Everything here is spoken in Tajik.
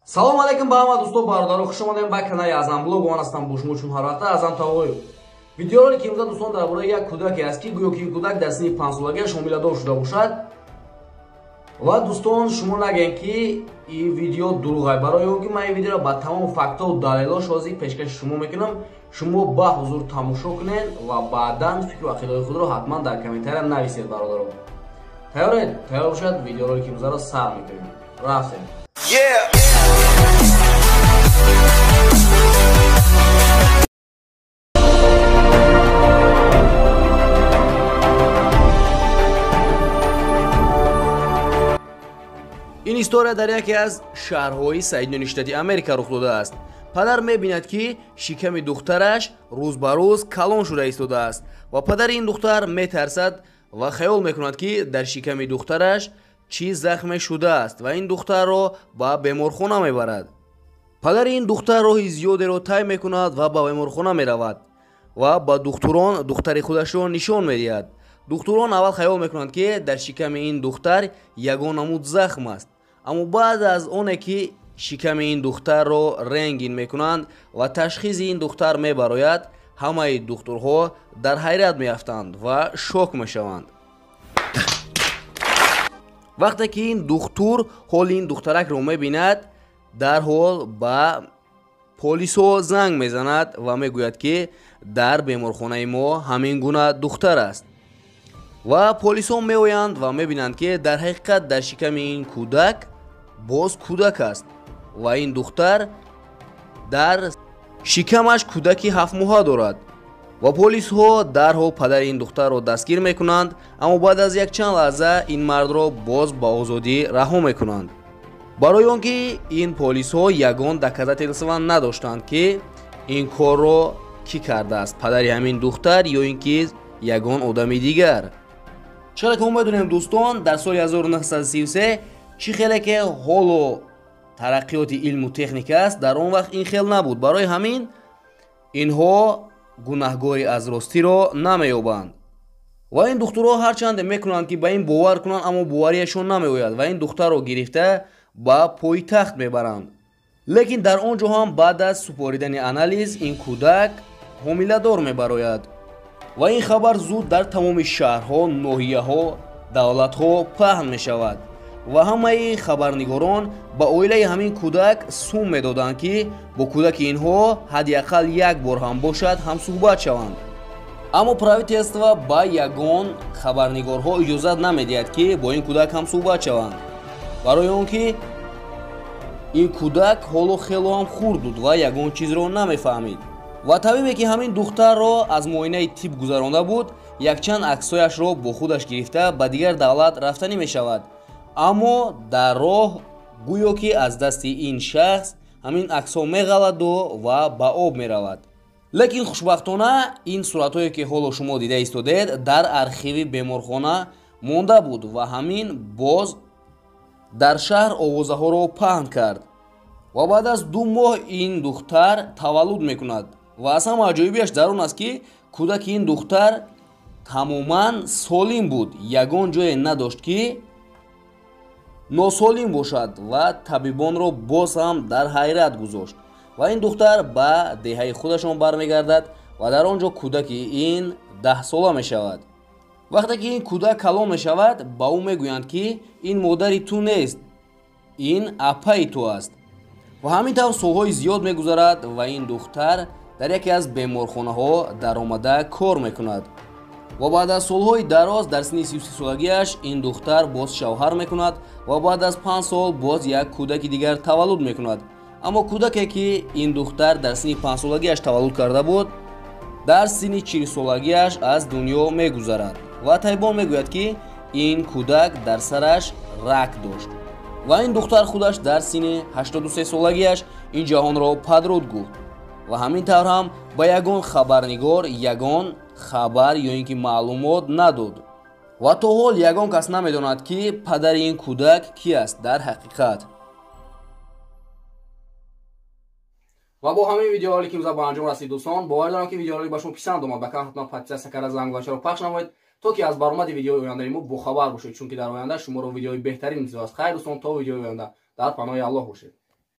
Салом алейкум ба ҳама дӯсто, бародаро, хуш омадем ба канали Азам Блог. Ман ҳастам бо шумо чун ҳар вақта Азам Тағоев. Видеоролики имрӯза, дӯстон, дар бораи як кӯдаке аст, ки гӯё ки ин кӯдак дар синни 5-солагиаш ҳомиладор шуда бошад. Ва дӯстон, шумо нагӯед, ки ин видео дурӯғ, барои он ки ман ин видеоро ба тамом фактҳо далелош ҳозир пешкаши шумо мекунам. Шумо ба ҳузур тамошо кунед ва баъдан фикру ақидаҳои худро ҳатман дар комментария нависед, бародаро. Тайёред? Тайёр бошад, видеоролики имрӯзаро сар мекунем. Рафтем. Ин история дар яке аз шаҳрҳои Соединённые Штаты Америка рух додааст. Падар мебинад, ки шиками духтараш рӯз ба рӯз калон шуда истодааст, ва падари ин духтар метарсад ва хаёл мекунад, ки дар шиками духтараш чӣ захме шудааст, ва ин духтарро ба беморхона мебарад. Падари ин духтар роҳи зиёдеро тай мекунад ва ба беморхона меравад ва ба духтурон духтари худашро нишон медиҳад. Духтурон аввал хаёл мекунанд, ки дар шиками ин духтар ягон намуд захм аст, аммо баъд аз оне ки шиками ин духтарро рентген мекунанд ва ташхиси ин духтар мебарояд, ҳамаи духтурҳо дар ҳайрат меафтанд ва шок мешаванд. Вақте ки ин духтур ҳоли ин духтаракро мебинад, дарҳол ба полисҳо занг мезанад ва мегӯяд, ки дар беморхонаи мо ҳамин гуна духтар аст. Ва полисҳо меоянд ва мебинанд, ки дар ҳақиқат дар шиками ин кӯдак боз кӯдак аст ва ин духтар дар шикамаш кӯдаки 7-моҳа дорад. Ва полисҳо дарҳол падари ин духтарро дастгир мекунанд, аммо баъд аз якчанд лаҳза ин мардро боз ба озодӣ раҳо мекунанд, барои он ки ин полисҳо ягон доказательства надоштанд, ки ин корро кӣ кардааст, падари ҳамин духтар ё ин ки ягон одами дигар. Чӣ хеле ки мо медонем, дӯстон, дар соли 1933 чӣ хеле ки ҳоло тараққиёти илму техника аст, дар он вақт ин хел набуд. Барои ҳамин инҳо гунаҳгори аз ростиро намеёбанд. Ва ин духтурҳо ҳарчанде мекунанд, ки ба ин бовар кунанд, аммо боварияшон намеояд ва ин духтарро гирифта ба пойтахт мебаранд. Лекин дар он ҷо ҳам баъд аз супоридани анализ ин кӯдак ҳомиладор мебарояд. Ва ин хабар зуд дар тамоми шаҳрҳо, ноҳияҳо, давлатҳо паҳн мешавад ва ҳамаи хабарнигорон ба оилаи ҳамин кӯдак сум медоданд, ки бо кӯдаки инҳо ҳадди ақал як бор ҳам бошад ҳамсӯҳбат шаванд. Аммо правительство ба ягон хабарнигорҳо иҷозат намедиҳад, ки бо ин кӯдак ҳамсӯҳбат шаванд, барои он ки ин кӯдак ҳоло хело ҳам хурд буд ва ягон чизро намефаҳмид. Ва табибе, ки ҳамин духтарро аз муоинаи тиб гузаронда буд, якчанд аксҳояшро бо худаш гирифта ба дигар давлат рафтанӣ мешавад, аммо дар роҳ гӯё ки аз дасти ин шахс ҳамин аксҳо меғаладу ва ба об меравад. Лекин хушбахтона ин суратҳое, ки ҳоло шумо дида истодед, дар архиви беморхона монда буд ва ҳамин боз дар шаҳр овозаҳоро паҳн кард. Ва баъд аз 2 моҳ ин духтар таваллуд мекунад ва аз ҳама аҷоибиаш дар он аст, ки кӯдаки ин духтар тамоман солим буд, ягон ҷое надошт, ки носолим бошад, ва табибонро боз ҳам дар ҳайрат гузошт. Ва ин духтар ба деҳаи худашон бармегардад ва дар он ҷо кӯдаки ин 10-сола мешавад. Вақте ки ин кӯдак калон мешавад, ба ӯ мегӯянд, ки ин модари ту нест, ин апаи ту аст. Ва ҳамин тавр солҳои зиёд мегузарад ва ин духтар дар яке аз беморхонаҳо даромада кор мекунад. Ва баъд аз солҳои дароз дар синни 33-солагиаш ин духтар боз шавҳар мекунад ва баъд аз 5 сол боз як кӯдаки дигар таваллуд мекунад. Аммо кӯдаке, ки ин духтар дар синни 5-солагиаш таваллуд карда буд, дар синни 40-солагиаш аз дунё мегузарад. Ва табибон мегӯяд, ки ин кӯдак дар сараш рак дошт. Ва ин духтар худаш дар синни 83-солагиаш ин ҷаҳонро падруд гуфт. Ва ҳамин тавр ҳам ба ягон хабарнигор ягон хабар ё ин ки маълумот надод. Ва то ҳол ягон кас намедонад, ки падари ин кӯдак ки аст дар ҳақиқат. Ва бо ҳамин видеоролик имрӯза ба анҷом расид, дӯстон. Бовар дорам, ки видеоролик ба шумо писанд омад. Ба канал ҳатман подписаться карда, зангбачаро пахш намоед, то ки аз баромади видеои ояндаи мо бохабар бошед, чунки дар оянда шуморо видеои беҳтарин интизор аст. Хайр, дӯстон, то видеои оянда дар паноҳи Аллоҳ бошед.